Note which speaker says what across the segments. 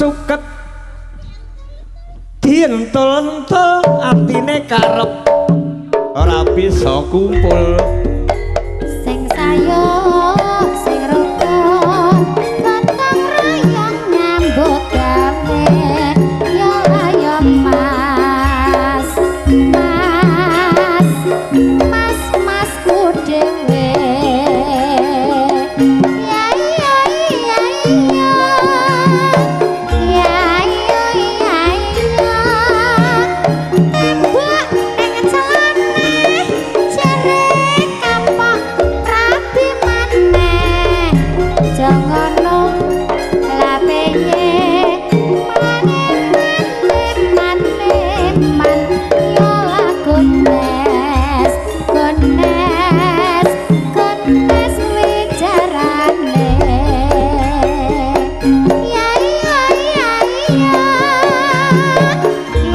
Speaker 1: Suket dientul-entul atine karep ora bisa kumpul.
Speaker 2: Sing sayuk sing rukun gotong royong nyambut gawe ya ayo mas mas mas masku dhewe ya iya iya iya ya iya iya iya tembak ning celana jere kapok rabi maneh jangono lapeye mane mane man yo gondes gondes gondes wicarane ya iya iya iya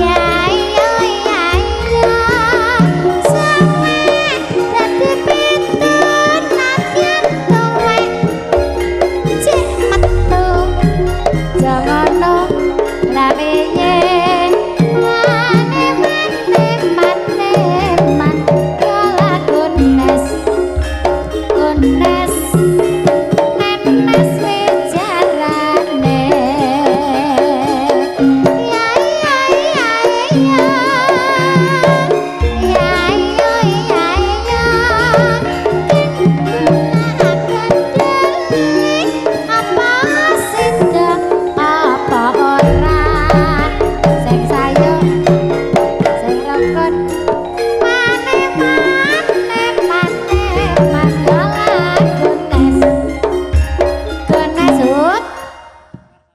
Speaker 2: ya iya iya iya sampe dadi pitu nadyan tuwek cek metu jangono laweye.